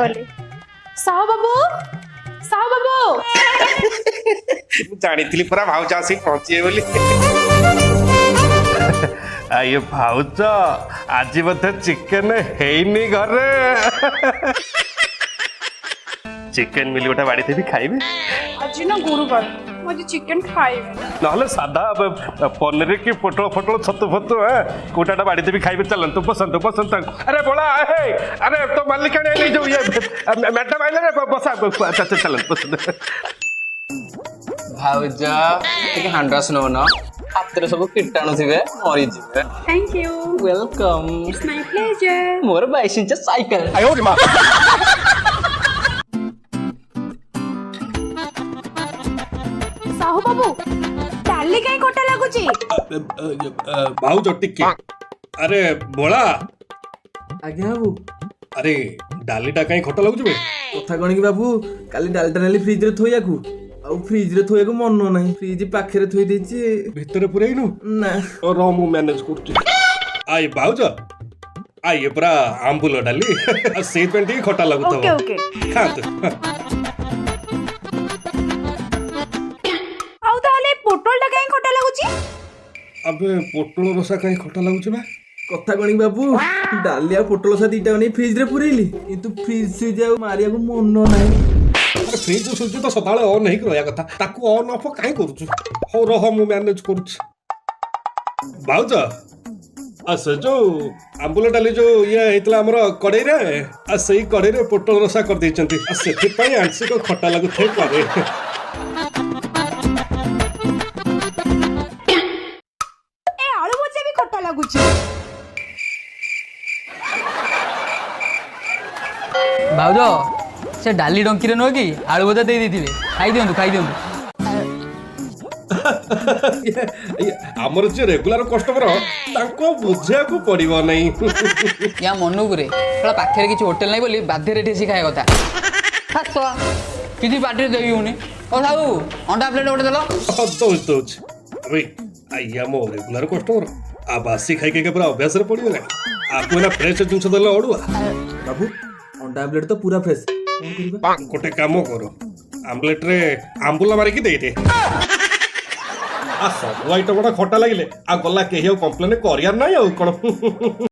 ବୋଲି। ସାହୁ ବାବୁ, ସାହୁ ବାବୁ। ମୁଁ ଜାଣିଥିଲି ପରା ଭାଉଜ ଆସିକି ପହଞ୍ଚିବେ ବୋଲି। ଇଏ ଭାଉଜ, ଆଜି ବୋଧେ ଚିକେନ ହେଇନି ଘରେ। ଚିକେନ ମିଲି ଗୋଟେ ବାଡ଼ି ଦେବି, ଖାଇବେ? ଆଜି ନା ଗୁରୁବାର, ମୁଁ ଆଜି ଚିକେନ ଖାଇବି। ନହେଲେ ସାଧା ପନିର କି ପୋଟଳ ଫୋଟଳ, ଛତୁ ଫତୁ କୋଉଟା ବାଡ଼ି ଦେବି, ଖାଇବେ। ଚାଲନ୍ତୁ, ବସନ୍ତୁ ବସନ୍ତୁ। ଆରେ ବୋଳା, ହେ ଆରେ ତୋ ମାଲିକାଣୀ ଆଇଲେ, ଯୋଉ ଇଏ ମ୍ୟାଡାମ ଆଇଲେ ରେ, ବସା। ଆଚ୍ଛା, ଚାଲନ୍ତୁ, ବସନ୍ତୁ। ଭାଉଜ, ଟିକେ ହ୍ୟାଣ୍ଡ ୱାଶ ନଉନ, ହାତରେ ସବୁ କୀଟାଣୁ ଥିବେ, ମରିଯିବେ। Thank you. Welcome. It's my pleasure. ମୋର 22 ଇଞ୍ଚ ସାଇକେଲ। ସାହୁ ବାବୁ, ଡାଲି କାଇଁ ଖଟା ଲାଗୁଛି? ଭାଉଜ ଟିକେ, ଆରେ ବୋଳା। ଆଜ୍ଞା ବାବୁ। ଆରେ, ଡାଲିଟା କାଇଁ ଖଟା ଲାଗୁଛି ବେ? କଥା କଣ କି ବାବୁ, କାଲି ଡାଲିଟା ନେଲି ଫ୍ରିଜରେ ଥୋଇବାକୁ, ଆଉ ଫ୍ରିଜରେ ଥୋଇବାକୁ ମନ ନାହିଁ, ଫ୍ରିଜ ପାଖରେ ଥୋଇ ଦେଇଛି। ଭିତରେ ପୁରେଇନୁ? ନା। ର, ମୁଁ ମ୍ୟାନେଜ କରୁଛି। I ଭାଉଜ, ଆ ଇଏ ପୁରା ଆମ୍ବୁଲ ଡାଲି, ଆଉ ସେଇଥିପାଇଁ ଟିକେ ଖଟା ଲାଗୁଥିବ। Okay okay. ଖାଆନ୍ତୁ। ଆଉ ତାହେଲେ ପୋଟଳଟା କାଇଁ ଖଟା ଲାଗୁଛି? ଆବେ, ପୋଟଳ ରସା କାଇଁ ଖଟା ଲାଗୁଛି ବା? କଥା କଣ କି ବାବୁ, ଡାଲି ଆଉ ପୋଟଳ ସହ ଦିଟା ନେଇ ଫ୍ରିଜରେ ପୁରେଇଲି, କିନ୍ତୁ ଫ୍ରିଜ ସୁଇଚ୍ ଆଉ ମାରିବାକୁ ମନ ନାହିଁ। ଆରେ, ଫ୍ରିଜ ସୁଇଚ୍ ତ ସଦାବେଳେ ଅନ୍ ହେଇକି ରହିବା କଥା, ତାକୁ ଅନ୍ ଅଫ୍ କାଇଁ କରୁଛୁ? ହଉ ରହ, ମୁଁ ମ୍ୟାନେଜ କରୁଛି। ଭାଉଜ, ଆଉ ସେ ଯୋଉ ଆମ୍ବୁଲ ଡାଲି ଯୋଉ ଇଏ ହେଇଥିଲା ଆମର କଡ଼େଇରେ, ଆଉ ସେଇ କଡ଼େଇରେ ପୋଟଳ ରସା କରିଦେଇଛନ୍ତି, ଆଉ ସେଥିପାଇଁ ଆଂଶିକ ଖଟା ଲାଗୁଥାଇ ପାରେ। ଏ ଆଳୁ ଭଜା ବି ଖଟା ଲାଗୁଛି। ଭାଉଜ, ସେ ଡାଲି ଡଙ୍କିରେ ନୁହଁ କି ଆଳୁ ଭଜା ଦେଇ ଦେଇଥିବେ, ଖାଇ ଦିଅନ୍ତୁ, ଖାଇ ଦିଅନ୍ତୁ। ଇଏ, ଆମର ଯିଏ ରେଗୁଲାର କଷ୍ଟମର, ତାଙ୍କୁ ବୁଝିବାକୁ ପଡିବ ନାହିଁ। ୟା ମନୁକୁରେ ଶଳା ପାଖରେ କିଛି ହୋଟେଲ ନାହିଁ ବୋଲି ବାଧ୍ୟରେ ଏଠି ଆସି ଖାଇବା କଥା। ଶଳା, କିଛି ପାଟିରେ ଦେଇ ହଉନି। ଓ ସାହୁ, ଅଣ୍ଡା ପ୍ଲେଟ୍ ଗୋଟେ ଦେଲ। ଦଉଛି ଦଉଛି। ଆବେ, ଆଜ୍ଞା, ମୋ ରେଗୁଲାର କଷ୍ଟମର, ଆଉ ବାସି ଖାଇ ଖାଇକା ପୁରା ଅଭ୍ୟାସରେ ପଡିଗଲାଣି। ଆକୁ ଏଇନା ଫ୍ରେଶ ଜିନିଷ ଦେଲେ ଅଡୁଆ। ବାବୁ, ଅଣ୍ଡା ଆମଲେଟ ତ ପୁରା ଫ୍ରେଶ, କଣ କରିବା? ଗୋଟେ କାମ କର, ଆମଲେଟରେ ଆମ୍ବୁଲ ମାରିକି ଦେଇଦେ। ଆ ସବୁ ଆଇଟମ ଗୁଡ଼ା ଖଟା ଲାଗିଲେ ଆଉ ଗଲା, କେହି ଆଉ କମ୍ପ୍ଲେନ କରିବାର ନାହିଁ, ଆଉ କଣ?